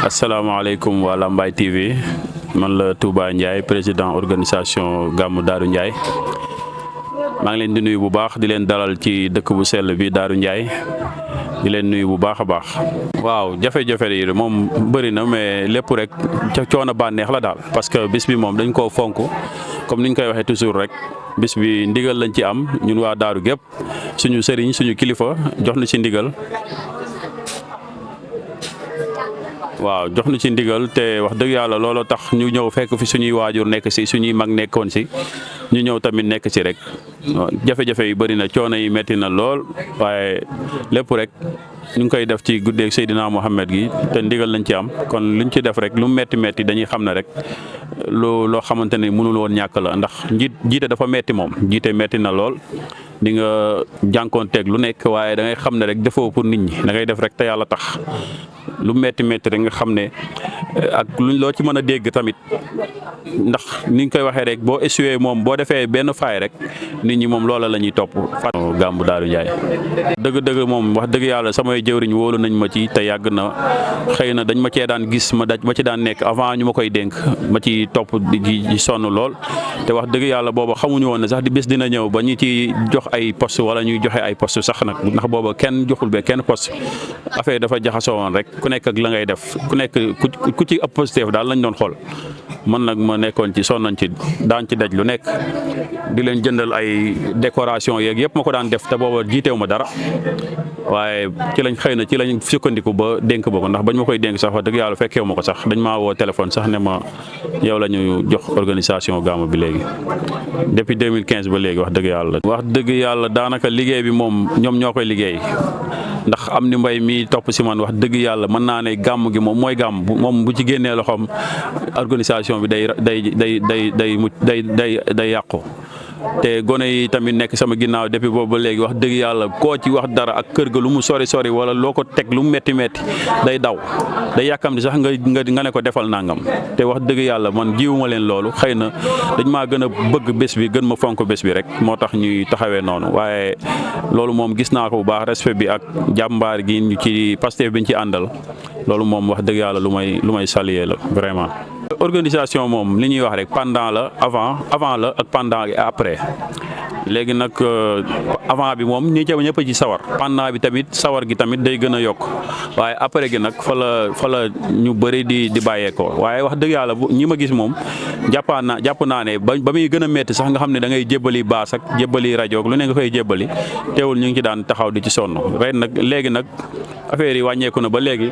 asalaamaaleykum waa Lambaye TV man la Touba Ndiaye président organisation Gamou Darou Ndiaye maa ngi leen di nuyu bu baax di leen dalal ci dëkk bu sell bi Darou Ndiaye di leen nuyu bu baax a baax. waaw jafe-jafe yi moom bëri na mais lépp rek coono bànneex la daal parce que bis bi moom dañ koo fonk comme niñ koy waxee toujours rek bis bi ndigal lañ ci am ñun waa Daaru gépp suñu sëriñ suñu kilifa jox na ci ndigal. waaw jox na ci ndigal te wax dëgg yàlla looloo tax ñu ñëw fekk fi suñuy waajur nekk si suñuy mag nekkoon si ñu ñëw tamit nekk ci rek jafe-jafe yi bëri na coono yi metti na lool waaye lépp rek ñu ngi koy def ci guddeeg Seydina Mohamed gi te ndigal lañ ci am kon luñ ci def rek lu metti metti dañuy xam ne rek loo xamante ne mënul woon ñàkk la ndax jiite dafa metti moom jiite metti na lool di nga jànkoonteeg lu nekk waaye da ngay xam ne rek defoo pour nit ñi da ngay def rek te yàlla tax lu metti metti rek nga xam ne ak luñ loo ci mën a dégg tamit ndax ni ñu koy waxee rek boo essuyer moom boo defee benn faay rek nit ñi moom loola la ñuy topp. Gamou Darou Ndiaye dëgg-dëgg moom wax dëgg yàlla samay jëwriñ wóolu nañ ma ci te yàgg na xëy na dañ ma cee daan gis ma ci daan nekk avant ñu ma koy dénk ma ci topp di sonn lool te wax dëgg yàlla booba xamuñu woon ne sax di bés dina ñëw ba ñu ci jox ay poste wala ñuy joxe ay poste sax nag ndax booba kenn joxul be kenn poste affaire dafa jaxasoo woon rek ku nekk ak la ngay def ku nekk ku ci ëpp positif daal lañ doon xool man nag ma nekkoon ci sonnañ ci daan ci daj lu nekk di leen jëndal ay décoration yeeg yëpp ma ko daan def te booba jiiteewu ma dara waaye ci lañ sukkandiku ba dénk ba ko ndax bañ ma koy dénk sax wax dëgg yàlla fekkeewu ma ko sax dañ maa woo téléphone sax ne ma yow la ñu jox organisation Gamou bi léegi depuis 2015 ba léegi wax dëgg yàlla. wax dëgg yàlla daanaka liggéey bi moom ñoom ñoo koy liggéey ndax am ni mbay mi topp si man wax dëgg yàlla mën naa ne gàmm gi moom mooy gàmm moom bu ci génnee loxoom organisation bi day yàqu. te gone yi tamit nekk sama ginnaaw depuis boobu ba léegi wax dëgg yàlla koo ci wax dara ak kër ga lu mu sori sori wala loo ko teg lu mu métti métti day daw day yàkkamti sax nga ne ko defal nangam te wax dëgg yàlla man jiwuma leen loolu xëy na dañ maa gën a bëgg bés bi gën ma fonk bés bi rek moo tax ñuy taxawee noonu waaye loolu moom gis naa ko bu baax respect bi ak jàmbaar gi ñu ci Pastef bi ñu ci àndal loolu moom wax dëgg yàlla lu may saluer la vraiment. organisation moom li ñuy wax rek pendant la avant la ak pendant et après léegi nag avant bi moom ñëpp ci sawar pendant bi tamit sawar gi tamit day gën a yokk waaye après gi nag fa la ñu bëri di bàyyeekoo waaye wax dëgg yàlla ñi ma gis moom jàpp naa ne ba muy gën a métti sax nga xam ne da ngay jébbali baas ak jébbali rajo lu ne nga koy jébbali teewul ñu ngi ci daan taxaw di ci sonn ren nag léegi nag affaire yi wàññeeku na ba léegi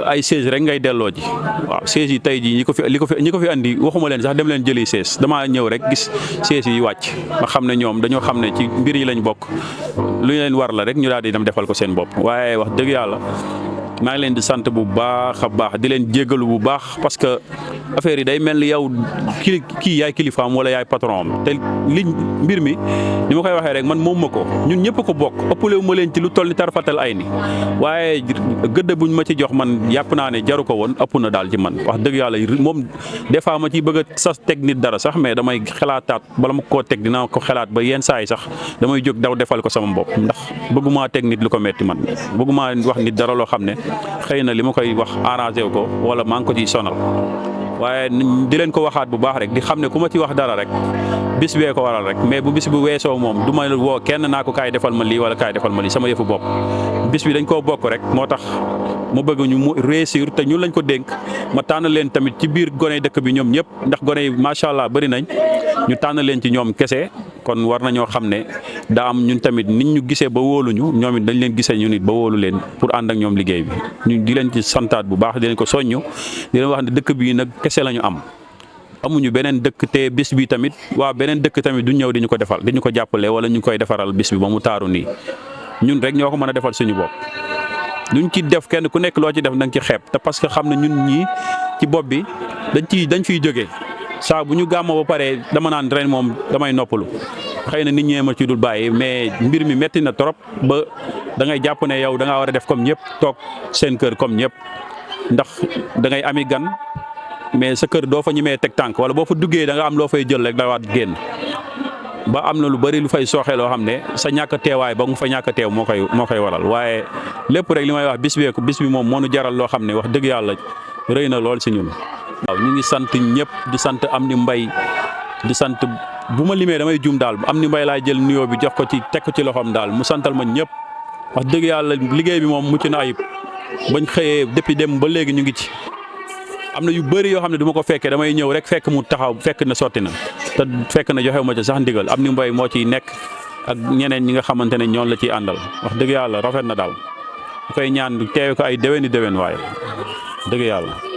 ay siège rek ngay delloo ji waaw siège yi tey jii ñi ko fi andi waxuma leen sax dem leen jëli siège damaa ñëw rek gis siège yi wàcc ma xam ne ñoom dañoo xam ne ci mbir yi lañ bokk lu ñu leen war la rek ñu daal di dem defal ko seen bopp waaye wax dëgg yàlla maa ngi leen di sant bu baax a baax di leen jéggalu bu baax parce que affaire yi day mel ni yow kii yaay kilifaam wala yaay patron am te mbir mi ni ma koy waxee rek man moom ma ko ñun ñëpp ko bokk ëppale wu ma leen ci lu toll ni tarfatal ay ni waaye gëdd buñ ma ci jox man yàpp naa ne jaru ko woon ëpp na daal ci man wax dëgg yàlla moom des fois ma ciy bëgg a sas teg nit dara sax mais damay xalaataat bala ma koo teg dinaa ko xalaat ba yenn saa yi sax damay jóg daw defal ko sama bopp ndax bëgguma teg nit lu ko metti man bëgguma wax nit dara loo xam ne xëy na li ma koy wax arrangé wu ko wala maa ngi ko ciy sonal waaye di leen ko waxaat bu baax rek di xam ne ku ma ci wax dara rek bis bee ko waral rek mais bu bis bu weesoo moom du ma woo kenn naa ko kaay defal ma lii wala kaay defal ma lii sama yëfu bopp bis bi dañ koo bokk rek moo tax mu bëgg ñu mu réussir te ñun lañ ko dénk ma tànn leen tamit ci biir gone dëkk bi ñoom ñëpp ndax gone yi macha allah bëri nañ ñu tànn leen ci ñoom kese kon war nañoo xam ne daa am ñun tamit nit ñu gisee ba wóoluñu ñoom it dañ leen gisee ñu nit ba wóolu leen pour ànd ak ñoom liggéey bi ñu di leen ci santaat bu baax di leen ko soññu di leen wax ne dëkk bii nag kese la ñu am amuñu beneen dëkk te bis bi tamit waa beneen dëkk tamit du ñëw di ñu ko defal di ñu ko jàppale wala ñu koy defaral bis bi ba mu taaru nii ñun rek ñoo ko mën a defal suñu bopp luñ ci def kenn ku nekk loo ci def da nga ci xeeb te parce que xam ne ñun ñii ci bopp bi dañ fiy jógee saa bu ñu gàmmoo ba pare dama naan ren moom damay noppalu xëy na nit ñee ma ci dul bàyyi mais mbir mi metti na trop ba da ngay jàpp ne yow da ngaa war a def comme ñëpp toog seen kër comme ñëpp ndax da ngay ami gan mais sa kër doo fa ñemee teg tànk wala boo fa duggee da nga am loo fay jël rek da waat génn ba am na lu bari lu fay sooxe loo xam ne sa ñàkk teewaay ba mu fa ñàkk teew moo koy waral waaye lépp rek li may wax bis bi moom moo nu jaral loo xam ne wax dëgg yàlla rëy na lool si ñun. waaw ñu ngi sant ñëpp di sant Amdy Mbaye di sant bu ma limee damay juum daal Amdy Mbaye laay jël nuyoo bi jox ko ci teg ko ci loxoom daal mu santal ma ñëpp wax dëgg yàlla liggéey bi moom mucc na ayib bañ xëyee depuis dem ba léegi ñu ngi ci. am na yu bëri yoo xam ne du ma ko fekkee damay ñëw rek fekk mu taxaw fekk na sotti na te fekk na joxewu ma ci sax ndigal Amdy Mbaye moo ciy nekk ak ñeneen ñi nga xamante ne ñoon la ciy àndal wax dëgg yàlla rafet na daal bu koy ñaan teewe ko ay déwéni déwén waaye dëgg yàlla.